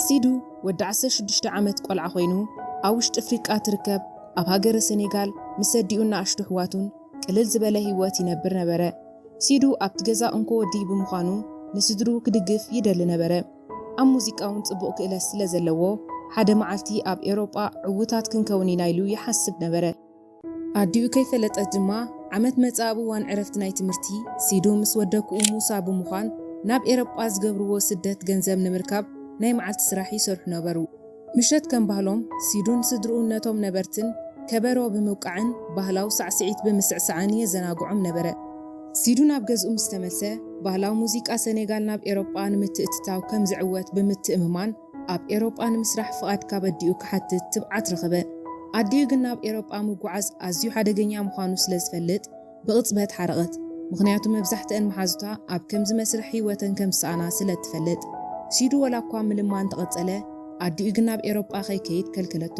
ሲዱ ወዲ ዓሰርተ ሽዱሽተ ዓመት ቆልዓ ኮይኑ፣ ኣብ ውሽጢ ኣፍሪቃ ትርከብ ኣብ ሃገረ ሰኔጋል ምስ ኣዲኡን ንኣሽቱ ኣሕዋቱን ቅልል ዝበለ ህይወት ይነብር ነበረ። ሲዱ ኣብቲ ገዛ እንኮ ወዲ ብምዃኑ ንስድርኡ ክድግፍ ይደሊ ነበረ። ኣብ ሙዚቃ እውን ጽቡቕ ክእለት ስለ ዘለዎ፣ ሓደ መዓልቲ ኣብ ኤውሮጳ ዕዉታት ክንከውን ኢና ኢሉ ይሓስብ ነበረ። ኣዲኡ ከይፈለጠት ድማ ዓመት መጻ ኣብ እዋን ዕረፍቲ ናይ ትምህርቲ ሲዱ ምስ ወደኩኡ ሙሳ ብምዃን ናብ ኤውሮጳ ዝገብርዎ ስደት ገንዘብ ንምርካብ ናይ መዓልቲ ስራሕ ይሰርሑ ነበሩ። ምሸት ከም ባህሎም ሲዱን ስድርኡን ነቶም ነበርትን ከበሮ ብምውቃዕን ባህላዊ ሳዕስዒት ብምስዕሳዕን የዘናግዖም ነበረ። ሲዱ ናብ ገዝኡ ምስ ተመልሰ፣ ባህላዊ ሙዚቃ ሰኔጋል ናብ ኤውሮጳ ንምትእትታው ከም ዝዕወት ብምትእምማን ኣብ ኤውሮጳ ንምስራሕ ፍቓድ ካብ ኣዲኡ ክሓትት ትብዓት ረኸበ። ኣዲኡ ግን ናብ ኤውሮጳ ምጉዓዝ ኣዝዩ ሓደገኛ ምዃኑ ስለ ዝፈልጥ ብቕጽበት ሓረቐት። ምኽንያቱ መብዛሕትአን መሓዙታ ኣብ ከምዚ መስርሕ ህይወተን ከም ዝሰኣና ስለ እትፈልጥ። ሲዱ ወላ እኳ ምልማን ተቐጸለ፣ ኣዲኡ ግን ናብ ኤውሮጳ ከይከይድ ከልከለቶ።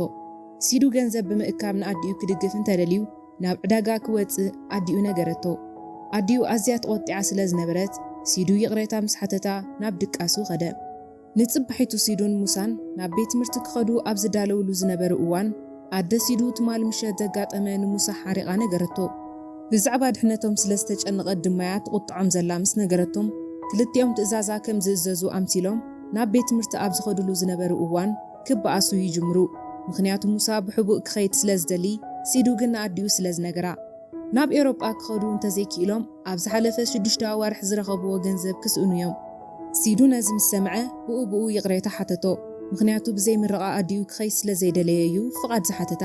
ሲዱ ገንዘብ ብምእካብ ንኣዲኡ ክድግፍ እንተደልዩ ናብ ዕዳጋ ክወጽእ ኣዲኡ ነገረቶ። ኣዲኡ ኣዝያ ተቖጢዓ ስለ ዝነበረት፣ ሲዱ ይቕሬታ ምስ ሓተታ ናብ ድቃሱ ኸደ። ንጽባሒቱ ሲዱን ሙሳን ናብ ቤት ትምህርቲ ክኸዱ ኣብ ዝዳለውሉ ዝነበሩ እዋን፣ ኣደ ሲዱ ትማል ምሸት ዘጋጠመ ንሙሳ ሓሪቓ ነገረቶ። ብዛዕባ ድሕነቶም ስለ ዝተጨነቐት ድማ'ያ ትቑጥዖም ዘላ ምስ ነገረቶም፣ ክልቲኦም ትእዛዛ ከም ዝእዘዙ ኣምሲሎም ናብ ቤት ትምህርቲ ኣብ ዝኸዱሉ ዝነበሩ እዋን ክበኣሱ ይጅምሩ። ምኽንያቱ ሙሳ ብሕቡእ ክኸይድ ስለ ዝደሊ፣ ሲዱ ግን ንኣዲኡ ስለ ዝነገራ። ናብ ኤውሮጳ ክኸዱ እንተዘይክኢሎም፣ ኣብ ዝሓለፈ ሽዱሽተ ኣዋርሕ ዝረኸብዎ ገንዘብ ክስእኑ እዮም። ሲዱ ነዚ ምስ ሰምዐ፣ ብኡ ብኡ ይቕሬታ ሓተቶ። ምኽንያቱ ብዘይ ምርቓ ኣዲኡ ክኸይድ ስለ ዘይደለየ እዩ ፍቓድ ዝሓተታ።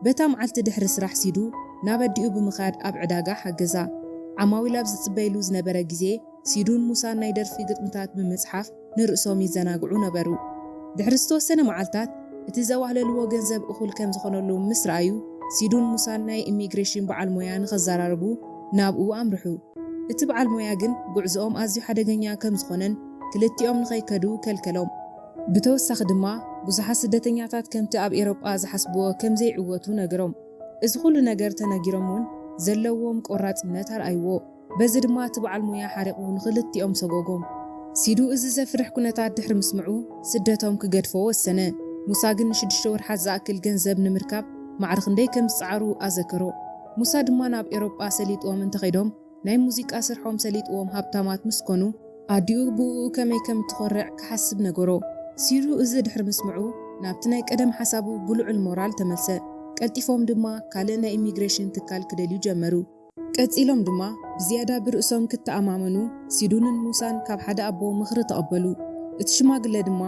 በታ መዓልቲ ድሕሪ ስራሕ ሲዱ ናብ ኣዲኡ ብምኻድ ኣብ ዕዳጋ ሓገዛ። ዓማዊል ኣብ ዝጽበይሉ ዝነበረ ግዜ፣ ሲዱን ሙሳን ናይ ደርፊ ግጥምታት ብምጽሓፍ ንርእሶም ይዘናግዑ ነበሩ። ድሕሪ ዝተወሰነ መዓልታት፣ እቲ ዘዋህለልዎ ገንዘብ እኹል ከም ዝኾነሉ ምስ ረኣዩ፣ ሲዱን ሙሳን ናይ ኢሚግሬሽን በዓል ሞያ ንኸዘራርቡ ናብኡ ኣምርሑ። እቲ በዓል ሞያ ግን ጉዕዞኦም ኣዝዩ ሓደገኛ ከም ዝኾነን ክልቲኦም ንኸይከዱ ከልከሎም። ብተወሳኺ ድማ፣ ብዙሓት ስደተኛታት ከምቲ ኣብ ኤውሮጳ ዝሓስብዎ ከም ዘይዕወቱ ነገሮም። እዚ ኩሉ ነገር ተነጊሮም እውን ዘለዎም ቆራጽነት ኣርኣይዎ። በዚ ድማ እቲ በዓል ሞያ ሓሪቑ ንኽልቲኦም ሰጎጎም። ሲዱ እዚ ዘፍርሕ ኩነታት ድሕሪ ምስምዑ ስደቶም ክገድፎ ወሰነ። ሙሳ ግን ንሽዱሽተ ወርሓት ዝኣክል ገንዘብ ንምርካብ ማዕረ ክንደይ ከም ዝጸዓሩ ኣዘከሮ። ሙሳ ድማ ናብ ኤውሮጳ ሰሊጥዎም እንተኸይዶም ናይ ሙዚቃ ስርሖም ሰሊጥዎም ሃብታማት ምስ ኮኑ ኣዲኡ ብእኡ ከመይ ከም እትኾርዕ ክሓስብ ነገሮ። ሲዱ እዚ ድሕሪ ምስምዑ ናብቲ ናይ ቀደም ሓሳቡ ብልዑል ሞራል ተመልሰ። ቀልጢፎም ድማ ካልእ ናይ ኢሚግሬሽን ትካል ክደልዩ ጀመሩ። ቀጺሎም ድማ ብዝያዳ ብርእሶም ክተኣማመኑ ሲዱንን ሙሳን ካብ ሓደ ኣቦ ምኽሪ ተቐበሉ። እቲ ሽማግለ ድማ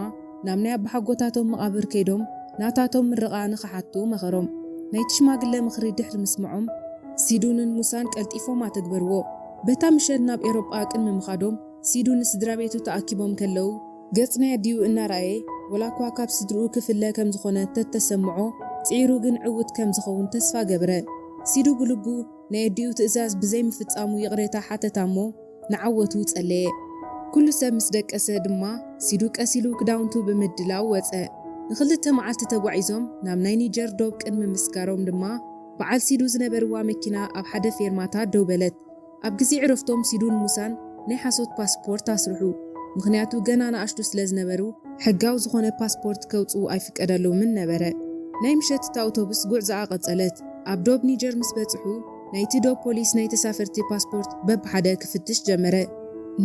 ናብ ናይ ኣባሓጎታቶም መቓብር ከይዶም ናታቶም ምርቓ ንኽሓቱ መኸሮም። ናይቲ ሽማግለ ምኽሪ ድሕሪ ምስምዖም ሲዱንን ሙሳን ቀልጢፎም ኣተግበርዎ። በታ ምሸት ናብ ኤውሮጳ ቅድሚ ምኻዶም ሲዱ ንስድራ ቤቱ ተኣኪቦም ከለዉ ገጽ ናይ ኣዲኡ እናረኣየ ወላ እኳ ካብ ስድርኡ ክፍለ ከም ዝኾነ ተተሰምዖ ጽዒሩ ግን ዕውት ከም ዝኸውን ተስፋ ገበረ። ሲዱ ብልቡ ናይ ኣዲኡ ትእዛዝ ብዘይምፍጻሙ ይቕሬታ ሓተታ እሞ ንዓወቱ ጸለየ። ኩሉ ሰብ ምስ ደቀሰ ድማ ሲዱ ቀስ ኢሉ ክዳውንቱ ብምድላው ወጸ። ንኽልተ መዓልቲ ተጓዒዞም ናብ ናይ ኒጀር ዶብ ቅድሚ ምስጋሮም ድማ በዓል ሲዱ ዝነበርዋ መኪና ኣብ ሓደ ፌርማታ ደው በለት። ኣብ ግዜ ዕረፍቶም ሲዱን ሙሳን ናይ ሓሶት ፓስፖርት ኣስርሑ። ምኽንያቱ ገና ንኣሽቱ ስለ ዝነበሩ ሕጋዊ ዝኾነ ፓስፖርት ከውጽኡ ኣይፍቀደሎምን ነበረ። ናይ ምሸት እታ ኣውቶቡስ ጉዕዞኣ ቀጸለት። ኣብ ዶብ ኒጀር ምስ በጽሑ ናይቲ ዶብ ፖሊስ ናይ ተሳፈርቲ ፓስፖርት በብሓደ ክፍትሽ ጀመረ።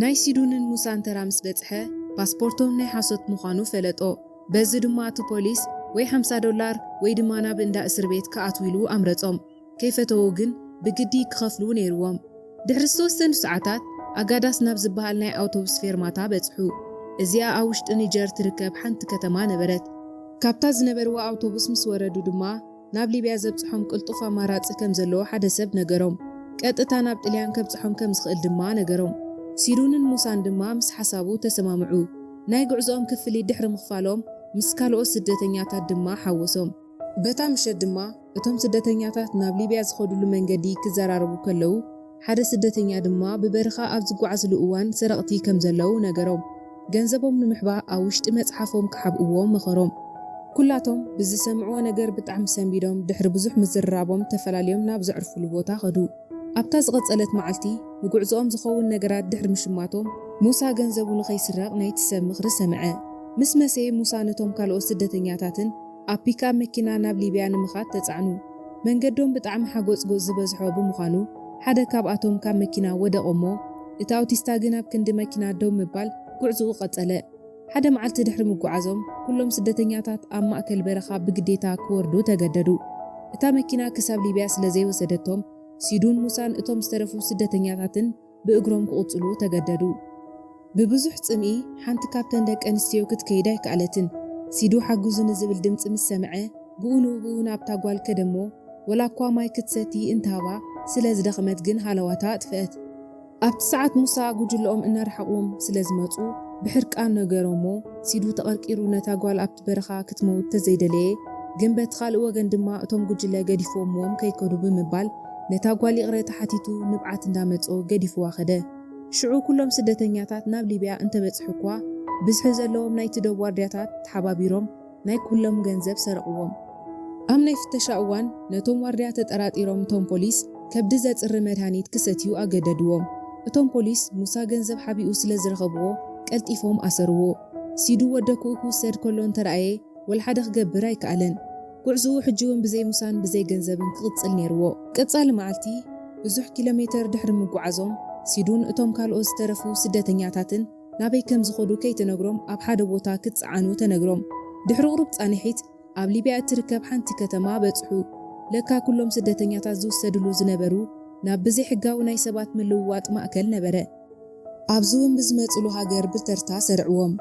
ናይ ሲዱንን ሙሳን ተራ ምስ በጽሐ ፓስፖርቶም ናይ ሓሶት ምዃኑ ፈለጦ። በዚ ድማ እቲ ፖሊስ ወይ ሓምሳ ዶላር ወይ ድማ ናብ እንዳ እስር ቤት ክኣትዉ ኢሉ ኣምረጾም። ከይፈተዉ ግን ብግዲ ክኸፍሉ ነይርዎም። ድሕሪ ዝተወሰኑ ሰዓታት ኣጋዳስ ናብ ዝበሃል ናይ ኣውቶቡስ ፌርማታ በጽሑ። እዚኣ ኣብ ውሽጢ ኒጀር ትርከብ ሓንቲ ከተማ ነበረት። ካብታ ዝነበርዋ ኣውቶቡስ ምስ ወረዱ ድማ ናብ ሊብያ ዘብጽሖም ቅልጡፍ ኣማራጺ ከም ዘለዎ ሓደ ሰብ ነገሮም። ቀጥታ ናብ ጥልያን ከብጽሖም ከም ዝኽእል ድማ ነገሮም። ሲዱንን ሙሳን ድማ ምስ ሓሳቡ ተሰማምዑ። ናይ ጉዕዞኦም ክፍሊት ድሕሪ ምኽፋሎም ምስ ካልኦት ስደተኛታት ድማ ሓወሶም። በታ ምሸት ድማ እቶም ስደተኛታት ናብ ሊብያ ዝኸዱሉ መንገዲ ክዘራረቡ ከለዉ ሓደ ስደተኛ ድማ ብበረኻ ኣብ ዝጓዓዝሉ እዋን ሰረቕቲ ከም ዘለዉ ነገሮም። ገንዘቦም ንምሕባእ ኣብ ውሽጢ መጽሓፎም ክሓብእዎ መኸሮም። ኩላቶም ብዝሰምዕዎ ነገር ብጣዕሚ ሰንቢዶም ድሕሪ ብዙሕ ምዝርራቦም ተፈላልዮም ናብ ዘዕርፉሉ ቦታ ከዱ። ኣብታ ዝቐጸለት መዓልቲ ንጉዕዞኦም ዝኸውን ነገራት ድሕሪ ምሽማቶም ሙሳ ገንዘቡ ንኸይስረቕ ናይቲ ሰብ ምኽሪ ሰምዐ። ምስ መሰየ፣ ሙሳ ነቶም ካልኦት ስደተኛታትን ኣብ ፒክኣፕ መኪና ናብ ሊብያ ንምኻድ ተጻዕኑ። መንገዶም ብጣዕሚ ሓጎጽጎጽ ዝበዝሖ ብምዃኑ፣ ሓደ ካብኣቶም ካብ መኪና ወደቐ እሞ፣ እቲ ኣውቲስታ ግን ኣብ ክንዲ መኪና ደው ምባል ጉዕዝኡ ቀጸለ። ሓደ መዓልቲ ድሕሪ ምጉዓዞም፣ ኩሎም ስደተኛታት ኣብ ማእከል በረኻ ብግዴታ ክወርዱ ተገደዱ። እታ መኪና ክሳብ ሊብያ ስለ ዘይወሰደቶም፣ ሲዱን ሙሳን እቶም ዝተረፉ ስደተኛታትን ብእግሮም ክቕጽሉ ተገደዱ። ብብዙሕ ጽምኢ፣ ሓንቲ ካብተን ደቂ ኣንስትዮ ክትከይድ ኣይከኣለትን። ሲዱ ሓግዙኒ ዝብል ድምጺ ምስ ሰምዐ፣ ብኡ ንብኡ ናብታ ጓል ከደ እሞ፣ ወላ እኳ ማይ ክትሰቲ እንተሃባ፣ ስለ ዝደኸመት ግን ሃለዋታ ኣጥፍአት። ኣብቲ ሰዓት ሙሳ ጉጅለኦም እናረሓቕዎም ስለ ዝመጹ፣ ብሕርቃን ነገሮሞ፣ ሲዱ ተቐርቂሩ ነታ ጓል ኣብቲ በረኻ ክትመውት ተዘይደለየ፣ ግን በቲ ካልእ ወገን ድማ እቶም ጉጅለ ገዲፎምዎም ከይከዱ ብምባል፣ ነታ ጓል ይቕሬታ ሓቲቱ ንብዓት እንዳመጾ ገዲፍዋ ኸደ። ሽዑ ኩሎም ስደተኛታት ናብ ሊብያ እንተበጽሑ እኳ፣ ብዝሒ ዘለዎም ናይቲ ዶብ ዋርድያታት ተሓባቢሮም ናይ ኩሎም ገንዘብ ሰረቕዎም። ኣብ ናይ ፍተሻ እዋን ነቶም ዋርድያ ተጠራጢሮም እቶም ፖሊስ ከብዲ ዘጽሪ መድሃኒት ክሰትዩ ኣገደድዎም። እቶም ፖሊስ ሙሳ ገንዘብ ሓቢኡ ስለ ዝረኸብዎ ቀልጢፎም ኣሰርዎ። ሲዱ ወደኩኡ ክውሰድ ከሎ እንተረኣየ ወላ ሓደ ክገብር ኣይከኣለን። ጉዕዝኡ ሕጂ እውን ብዘይ ሙሳን ብዘይ ገንዘብን ክቕጽል ነይርዎ። ቀጻሊ መዓልቲ ብዙሕ ኪሎ ሜተር ድሕሪ ምጉዓዞም፣ ሲዱን እቶም ካልኦት ዝተረፉ ስደተኛታትን ናበይ ከም ዝኸዱ ከይተነግሮም ኣብ ሓደ ቦታ ክጸዓኑ ተነግሮም። ድሕሪ ቁሩብ ጻንሒት ኣብ ሊብያ እትርከብ ሓንቲ ከተማ በጽሑ። ለካ ኩሎም ስደተኛታት ዝውሰድሉ ዝነበሩ ናብ ብዘይሕጋዊ ናይ ሰባት ምልውዋጥ ማእከል ነበረ። ኣብዚ እውን ብዝመጽሉ ሃገር ብተርታ ሰርዕዎም።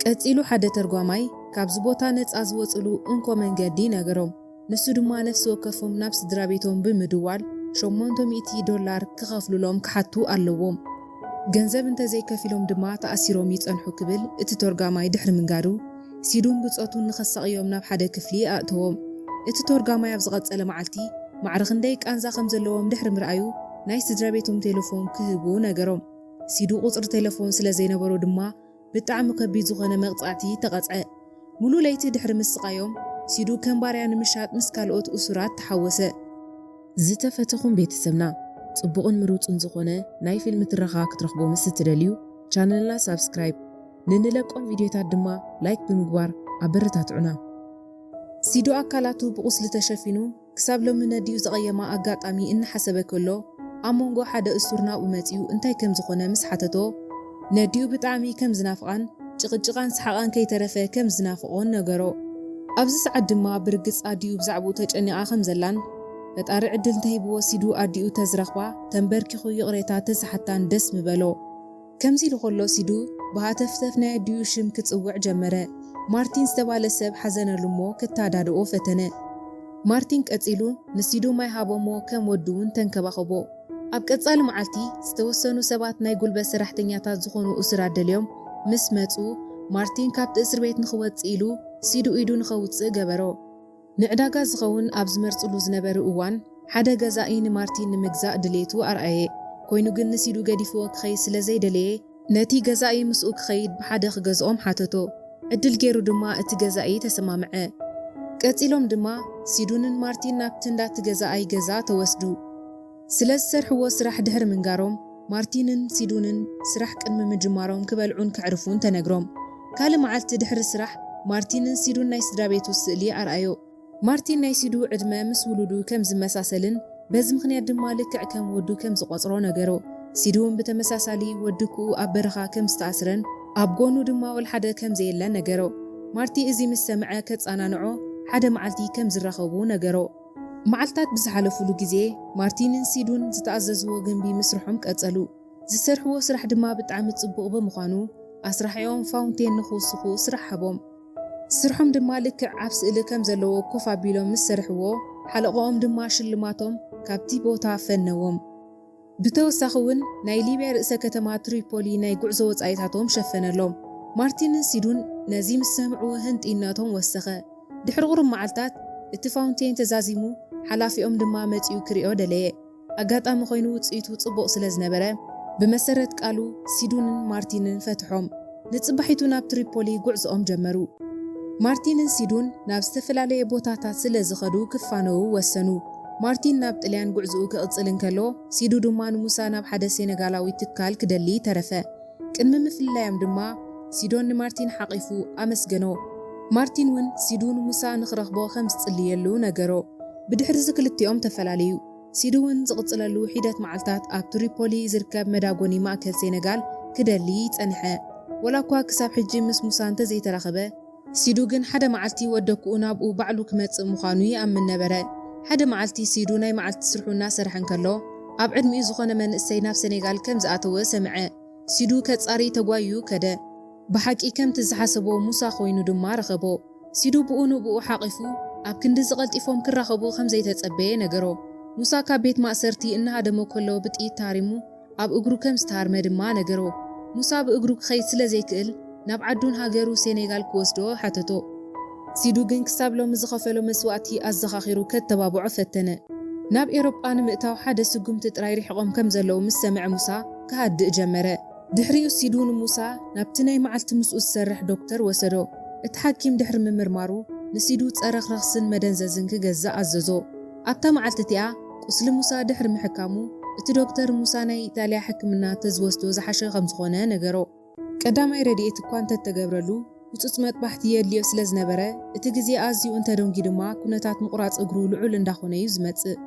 ቀጺሉ ሓደ ተርጓማይ ካብዚ ቦታ ነጻ ዝወጽሉ እንኮ መንገዲ ነገሮም። ንሱ ድማ ነፍሲ ወከፎም ናብ ስድራ ቤቶም ብምድዋል ሸሞንተ ሚእቲ ዶላር ክኸፍሉሎም ክሓቱ ኣለዎም። ገንዘብ እንተዘይከፊሎም ድማ ተኣሲሮም ይጸንሑ ክብል እቲ ተርጓማይ ድሕሪ ምንጋሩ፣ ሲዱን ብጾቱን ንኸሳቕዮም ናብ ሓደ ክፍሊ ኣእተዎም። እቲ ተርጓማይ ኣብ ዝቐጸለ መዓልቲ ማዕረ ክንደይ ቃንዛ ከም ዘለዎም ድሕሪ ምርኣዩ ናይ ስድራ ቤቶም ቴሌፎን ክህቡ ነገሮም። ሲዱ ቁጽሪ ቴሌፎን ስለ ዘይነበሮ ድማ ብጣዕሚ ከቢድ ዝኾነ መቕጻዕቲ ተቐጽዐ። ሙሉ ለይቲ ድሕሪ ምስቓዮም፣ ሲዱ ከም ባርያ ንምሻጥ ምስ ካልኦት እሱራት ተሓወሰ። ዝተፈተኹም ቤተሰብና፣ ጽቡቕን ምሩጽን ዝኾነ ናይ ፊልም ትረኻ ክትረኽቡ ምስ እትደልዩ፣ ቻነልና ሳብስክራይብ፣ ንንለቆም ቪድዮታት ድማ ላይክ ብምግባር ኣበረታትዑና። ሲዱ ኣካላቱ ብቑስሊ ተሸፊኑ ክሳብ ሎሚ ነዲኡ ዘቐየማ ኣጋጣሚ እናሓሰበ ከሎ፣ ኣብ መንጎ ሓደ እሱር ናብኡ መጺኡ እንታይ ከም ዝኾነ ምስ ሓተቶ፣ ነዲኡ ብጣዕሚ ከም ዝናፍቓን ጭቕጭቓን ሰሓቓን ከይተረፈ ከም ዝናፍቖን ነገሮ። ኣብዚ ሰዓት ድማ ብርግጽ ኣዲኡ ብዛዕባኡ ተጨኒቓ ከም ዘላን፣ ፈጣሪ ዕድል እንተሂብዎ ሲዱ ኣዲኡ ተዝረኽባ ተንበርኪኹ ይቕሬታ ተዝሓታን ደስ ምበሎ። ከምዚ ኢሉ ከሎ ሲዱ ብሃተፍተፍ ናይ ኣዲኡ ሽም ክጽውዕ ጀመረ። ማርቲን ዝተባለ ሰብ ሓዘነሉ እሞ ክታዳድኦ ፈተነ። ማርቲን ቀጺሉ ንሲዱ ማይ ሃቦ እሞ ከም ወዱ እውን ተንከባኸቦ። ኣብ ቀጻሊ መዓልቲ ዝተወሰኑ ሰባት ናይ ጉልበት ሰራሕተኛታት ዝኾኑ እሱራት ደልዮም ምስ መጹ፣ ማርቲን ካብቲ እስር ቤት ንኽወጽእ ኢሉ ሲዱ ኢዱ ንኸውጽእ ገበሮ። ንዕዳጋ ዝኸውን ኣብ ዝመርጽሉ ዝነበሩ እዋን፣ ሓደ ገዛኢ ንማርቲን ንምግዛእ ድሌቱ ኣርኣየ። ኮይኑ ግን ንሲዱ ገዲፍዎ ክኸይድ ስለ ዘይደለየ፣ ነቲ ገዛኢ ምስኡ ክኸይድ ብሓደ ክገዝኦም ሓተቶ። ዕድል ገይሩ ድማ እቲ ገዛኢ ተሰማምዐ። ቀጺሎም ድማ ሲዱንን ማርቲን ናብቲ እንዳቲ ገዛኣይ ገዛ ተወስዱ። ስለ ዝሰርሕዎ ስራሕ ድሕሪ ምንጋሮም፣ ማርቲንን ሲዱንን ስራሕ ቅድሚ ምጅማሮም ክበልዑን ከዕርፉን ተነግሮም። ካልእ መዓልቲ ድሕሪ ስራሕ፣ ማርቲንን ሲዱን ናይ ስድራ ቤቱ ስእሊ ኣርኣዮ። ማርቲን ናይ ሲዱ ዕድመ ምስ ውሉዱ ከም ዝመሳሰልን በዚ ምኽንያት ድማ ልክዕ ከም ወዱ ከም ዝቖጽሮ ነገሮ። ሲዱ እውን ብተመሳሳሊ ወዲ ክኡ ኣብ በረኻ ከም ዝተኣስረን ኣብ ጎኑ ድማ ወላ ሓደ ከም ዘየለን ነገሮ። ማርቲ እዚ ምስ ሰምዐ ከጸናንዖ ሓደ መዓልቲ ከም ዝራኸቡ ነገሮ። መዓልታት ብዝሓለፉሉ ግዜ ማርቲንን ሲዱን ዝተኣዘዝዎ ግምቢ ምስርሖም ቀጸሉ። ዝሰርሕዎ ስራሕ ድማ ብጣዕሚ ጽቡቕ ብምዃኑ ኣስራሒኦም ፋውንቴን ንኽውስኹ ስራሕ ሃቦም። ስርሖም ድማ ልክዕ ኣብ ስእሊ ከም ዘለዎ ኮፍ ኣቢሎም ምስ ሰርሕዎ ሓለቓኦም ድማ ሽልማቶም ካብቲ ቦታ ፈነዎም። ብተወሳኺ እውን ናይ ሊብያ ርእሰ ከተማ ትሪፖሊ ናይ ጉዕዞ ወጻኢታቶም ሸፈነሎም። ማርቲንን ሲዱን ነዚ ምስ ሰምዑ ህንጢነቶም ወሰኸ። ድሕሪ ቁሩብ መዓልታት እቲ ፋውንቴን ተዛዚሙ ሓላፊኦም ድማ መጺኡ ክሪኦ ደለየ። ኣጋጣሚ ኮይኑ ውጽኢቱ ጽቡቕ ስለ ዝነበረ ብመሰረት ቃሉ ሲዱንን ማርቲንን ፈትሖም። ንጽባሒቱ ናብ ትሪፖሊ ጉዕዞኦም ጀመሩ። ማርቲንን ሲዱን ናብ ዝተፈላለየ ቦታታት ስለ ዝኸዱ ክፋነዉ ወሰኑ። ማርቲን ናብ ጥልያን ጉዕዞኡ ክቕጽል እንከሎ፣ ሲዱ ድማ ንሙሳ ናብ ሓደ ሴነጋላዊ ትካል ክደሊ ተረፈ። ቅድሚ ምፍልላዮም ድማ ሲዶን ንማርቲን ሓቒፉ ኣመስገኖ። ማርቲን እውን ሲዱ ንሙሳ ንኽረኽቦ ከም ዝጽልየሉ ነገሮ። ብድሕሪ እዚ ክልቲኦም ተፈላለዩ። ሲዱ እውን ዝቕጽለሉ ሒደት መዓልታት ኣብ ትሪፖሊ ዝርከብ መዳጎኒ ማእከል ሴነጋል ክደሊ ጸንሐ። ወላ እኳ ክሳብ ሕጂ ምስ ሙሳ እንተዘይተራኸበ፣ ሲዱ ግን ሓደ መዓልቲ ወደኩኡ ናብኡ ባዕሉ ክመጽእ ምዃኑ ይኣምን ነበረ። ሓደ መዓልቲ ሲዱ ናይ መዓልቲ ስርሑ እናሰርሐ እንከሎ፣ ኣብ ዕድሚኡ ዝኾነ መንእሰይ ናብ ሴኔጋል ከም ዝኣተወ ሰምዐ። ሲዱ ከጻሪ ተጓዩ ከደ። ብሓቂ ከምቲ ዝሓሰቦ ሙሳ ኮይኑ ድማ ረኸቦ። ሲዱ ብኡ ንብኡ ሓቒፉ ኣብ ክንዲ ዝቐልጢፎም ክራኸቡ ከም ዘይተጸበየ ነገሮ። ሙሳ ካብ ቤት ማእሰርቲ እናሃደሞ ከሎ ብጥይት ተሃሪሙ ኣብ እግሩ ከም ዝተሃርመ ድማ ነገሮ። ሙሳ ብእግሩ ክኸይድ ስለ ዘይክእል ናብ ዓዱን ሃገሩ ሴኔጋል ክወስዶ ሓተቶ። ሲዱ ግን ክሳብ ሎሚ ዝኸፈሎ መስዋእቲ ኣዘኻኺሩ ከተባብዖ ፈተነ። ናብ ኤውሮጳ ንምእታው ሓደ ስጉምቲ ጥራይ ርሒቖም ከም ዘለዉ ምስ ሰምዐ ሙሳ ክሃድእ ጀመረ። ድሕሪኡ ሲዱ ንሙሳ ናብቲ ናይ መዓልቲ ምስኡ ዝሰርሕ ዶክተር ወሰዶ። እቲ ሓኪም ድሕሪ ምምርማሩ ንሲዱ ጸረ ክረኽስን መደንዘዝን ክገዝእ ኣዘዞ። ኣብታ መዓልቲ እቲኣ ቁስሊ ሙሳ ድሕሪ ምሕካሙ እቲ ዶክተር ሙሳ ናይ ኢጣልያ ሕክምና ተዝወስዶ ዝሓሸ ከም ዝኾነ ነገሮ። ቀዳማይ ረድኤት እኳ እንተተገብረሉ ህጹጽ መጥባሕቲ የድልዮ ስለ ዝነበረ እቲ ግዜ ኣዝዩ እንተደንጉ ድማ ኩነታት ምቑራጽ እግሩ ልዑል እንዳኾነ እዩ ዝመጽእ።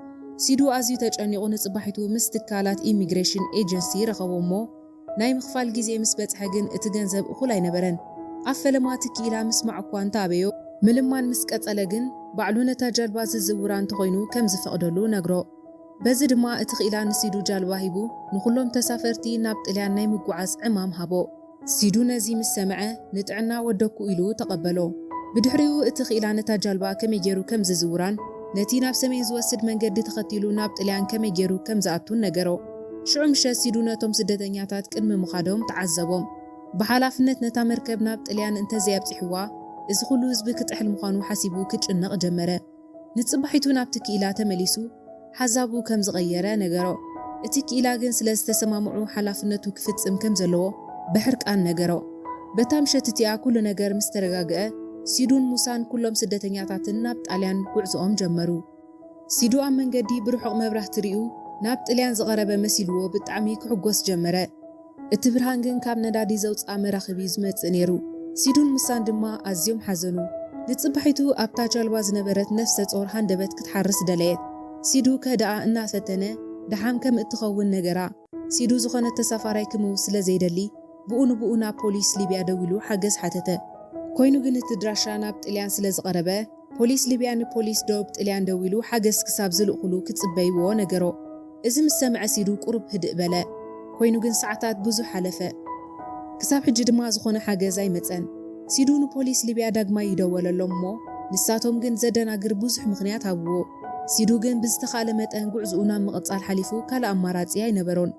ሲዱ ኣዝዩ ተጨኒቑ ንጽባሒቱ ምስ ትካላት ኢሚግሬሽን ኤጀንሲ ረኸቦ እሞ ናይ ምኽፋል ግዜ ምስ በጽሐ ግን እቲ ገንዘብ እኹል ኣይነበረን። ኣብ ፈለማ ትኪ ኢላ ምስማዕ እኳ እንተኣበዮ፣ ምልማን ምስ ቀጸለ ግን ባዕሉ ነታ ጃልባ ዝዝውራ እንተኾይኑ ከም ዝፈቕደሉ ነግሮ። በዚ ድማ እቲ ክኢላ ንሲዱ ጃልባ ሂቡ ንኹሎም ተሳፈርቲ ናብ ጥልያን ናይ ምጉዓዝ ዕማም ሃቦ። ሲዱ ነዚ ምስ ሰምዐ ንጥዕና ወደኩ ኢሉ ተቐበሎ። ብድሕሪኡ እቲ ክኢላ ነታ ጃልባ ከመይ ገይሩ ከም ዝዝውራን ነቲ ናብ ሰሜን ዝወስድ መንገዲ ተኸቲሉ ናብ ጥልያን ከመይ ገይሩ ከም ዝኣቱን ነገሮ። ሽዑ ምሸት ሲዱ ነቶም ስደተኛታት ቅድሚ ምኻዶም ተዓዘቦም። ብሓላፍነት ነታ መርከብ ናብ ጥልያን እንተዘይኣብጺሕዋ እዚ ኩሉ ህዝቢ ክጥሕል ምዃኑ ሓሲቡ ክጭነቕ ጀመረ። ንጽባሒቱ ናብቲ ክኢላ ተመሊሱ ሓዛቡ ከም ዝቐየረ ነገሮ። እቲ ክኢላ ግን ስለ ዝተሰማምዑ ሓላፍነቱ ክፍጽም ከም ዘለዎ ብሕርቃን ነገሮ። በታ ምሸት እቲኣ ኩሉ ነገር ምስ ተረጋግአ ሲዱን ሙሳን ኩሎም ስደተኛታትን ናብ ጣልያን ጉዕዞኦም ጀመሩ። ሲዱ ኣብ መንገዲ ብርሑቕ መብራህቲ ሪኡ ናብ ጥልያን ዝቐረበ መሲልዎ ብጣዕሚ ክሕጎስ ጀመረ። እቲ ብርሃን ግን ካብ ነዳዲ ዘውጽኣ መራኽብ እዩ ዝመጽእ ነይሩ። ሲዱን ሙሳን ድማ ኣዝዮም ሓዘኑ። ንጽባሒቱ ኣብታ ጃልባ ዝነበረት ነፍሰ ጾር ሃንደበት ክትሓርስ ደለየት። ሲዱ ከህድኣ እናፈተነ ደሓን ከም እትኸውን ነገራ። ሲዱ ዝኾነ ተሳፋራይ ክምውት ስለ ዘይደሊ ብኡ ንብኡ ናብ ፖሊስ ሊብያ ደዊሉ ሓገዝ ሓተተ። ኮይኑ ግን እቲ ድራሻ ናብ ጥልያን ስለ ዝቐረበ ፖሊስ ሊብያ ንፖሊስ ዶብ ጥልያን ደዊሉ ሓገዝ ክሳብ ዝልእኹሉ ክጽበይዎ ነገሮ። እዚ ምስ ሰምዐ ሲዱ ቁሩብ ህድእ በለ። ኮይኑ ግን ሰዓታት ብዙሕ ሓለፈ። ክሳብ ሕጂ ድማ ዝኾነ ሓገዝ ኣይመጸን። ሲዱ ንፖሊስ ሊብያ ዳግማይ ይደወለሎም እሞ ንሳቶም ግን ዘደናግር ብዙሕ ምኽንያት ሃብዎ። ሲዱ ግን ብዝተኻእለ መጠን ጉዕዝኡ ናብ ምቕጻል ሓሊፉ ካልእ ኣማራጺ ኣይነበሮን።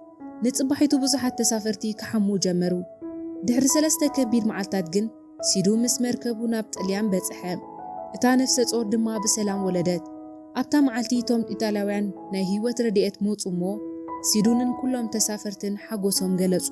ንጽባሒቱ ብዙሓት ተሳፈርቲ ክሓሙ ጀመሩ። ድሕሪ ሰለስተ ከቢድ መዓልታት ግን ሲዱ ምስ መርከቡ ናብ ጥልያን በጽሐ። እታ ነፍሰ ጾር ድማ ብሰላም ወለደት። ኣብታ መዓልቲ እቶም ኢጣልያውያን ናይ ህይወት ረድኤት መጹ እሞ ሲዱንን ኩሎም ተሳፈርትን ሓጎሶም ገለጹ።